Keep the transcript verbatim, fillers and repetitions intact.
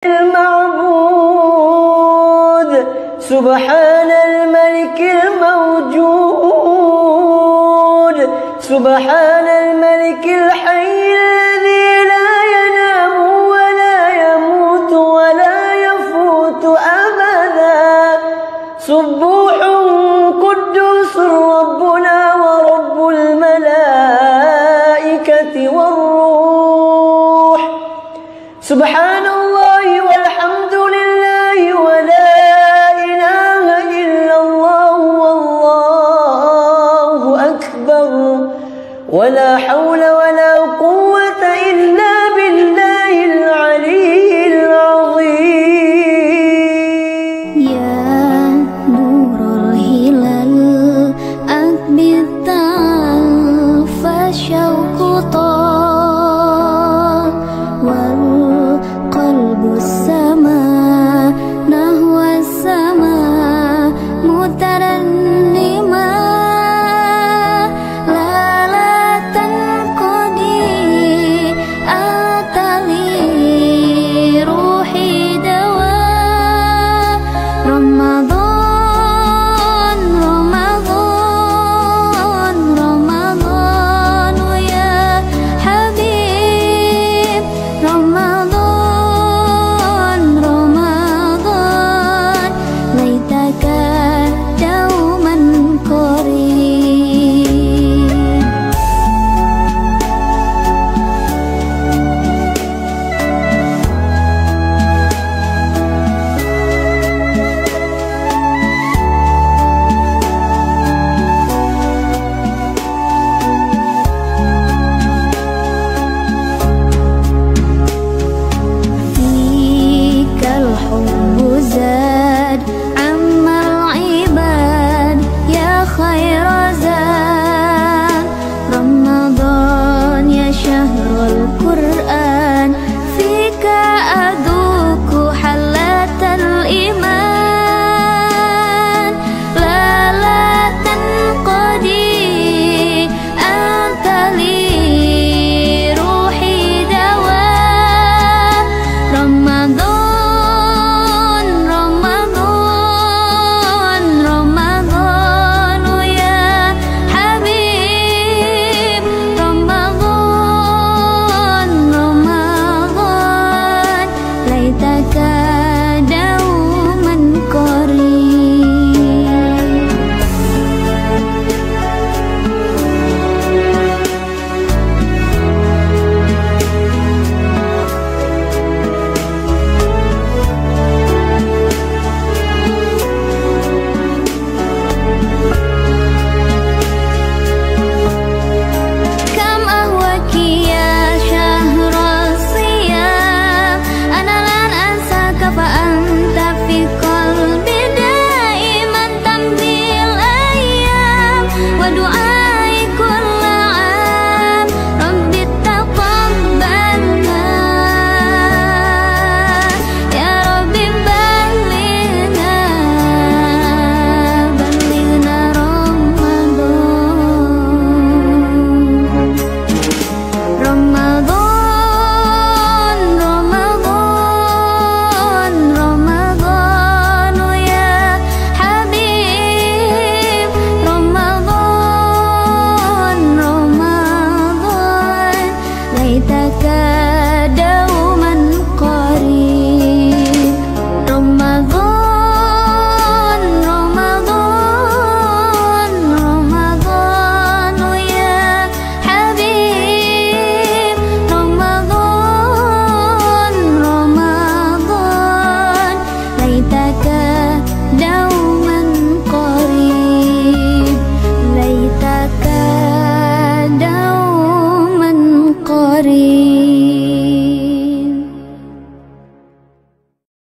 المعبود، سبحان الملك الموجود، سبحان الملك الحي الذي لا ينام ولا يموت ولا يفوت أبدا. سبوح قدوس ربنا ورب الملائكة والروح. سبحان الله والحمد لله ولا إله إلا الله والله أكبر. ولا حول ولا قوة إلا بالله العلي العظيم. يا نور الهلال، أقبل تعال فالشوق طال، والقلب سما نحو السماء مترنما. لا، لا تنقضي، أنت لروحي دواء. رمضان، رمضان، رمضان يا حبيب. رمضان، رمضان، ليتك دوما قريب. فيك الحب زاد عم العباد يا خير زاد. رمضان يا شهر القرآن، فيك أذوق حلاوة الإيمان. لا، لا تنقضي، أنت لروحي دواء. رمضان، رمضان، رمضان يا حبيب. رمضان، رمضان، ليتك